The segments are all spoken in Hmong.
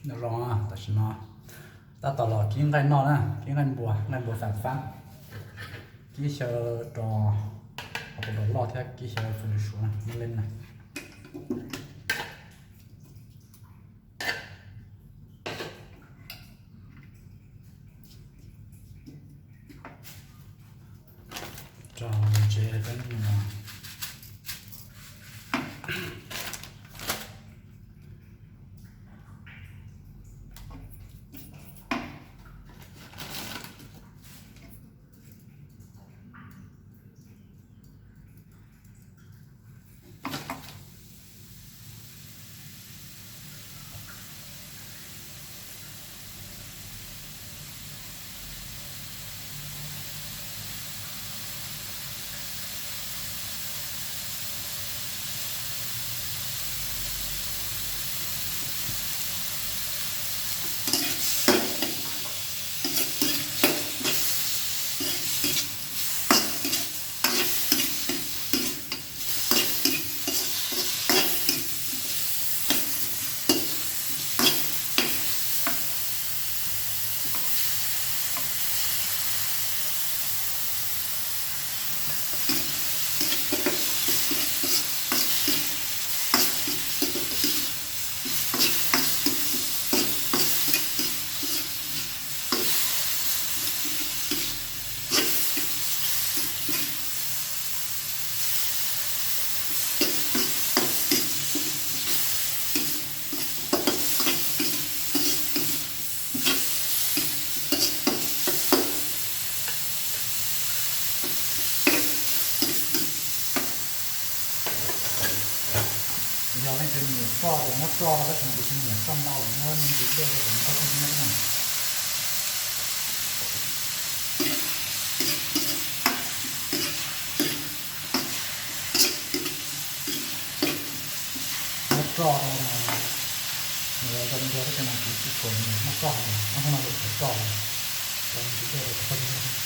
Nyob zoo, tam sim no tab tom los kib nqaij noj na, kib nqaij npua, nqaij npua fam fab, kib xyaw rau hauv pas dos loj thiab kib xyaw txhua tus suav na, muab leb na. Rau ntsev peb mus. Yog leej twg nyiam roj ces muab roj rau, tab sis mas kuv tsis nyiam roj ntau, muab me ntsis dej rau kom nws koj toj hnyiab xwb na. Muab roj rau, nws zoo dua tab sis mas kuv tsis tshua nyiam muab roj heev, ob hnub no kuv tsis roj heev, rau me ntsis dej rau kom koj toj hnyiab xwb.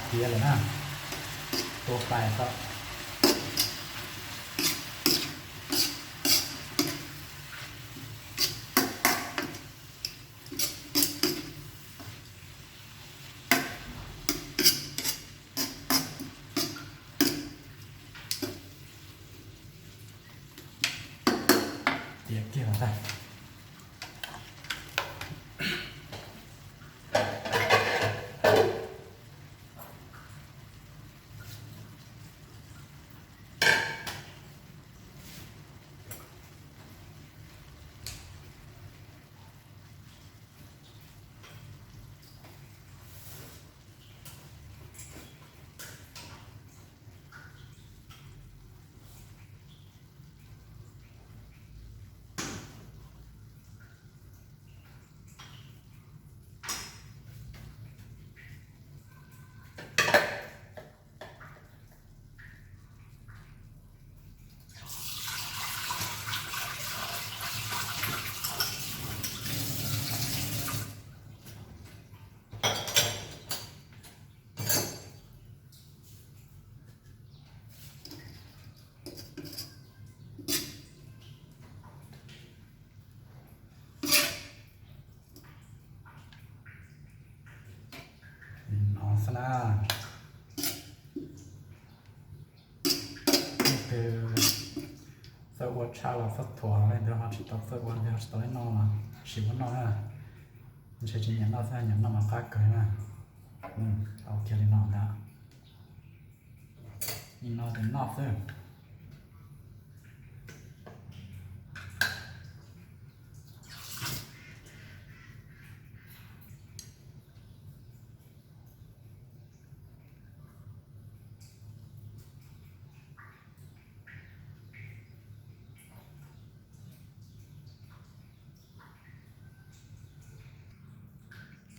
Tiav lawm na, tua fais tau. Tiav kiag los tag. No xwb na. Leej twg txawj ua tshaj los txhob thuam, leej twg ho tsis tau txawj ua, leej twg ho tsis tau noj los sim ua noj na. Ntshe tsis nyiam noj xwb, nyiam noj mas qab kawg na. Tau kiag li no ntag. Li no ces noj xwb.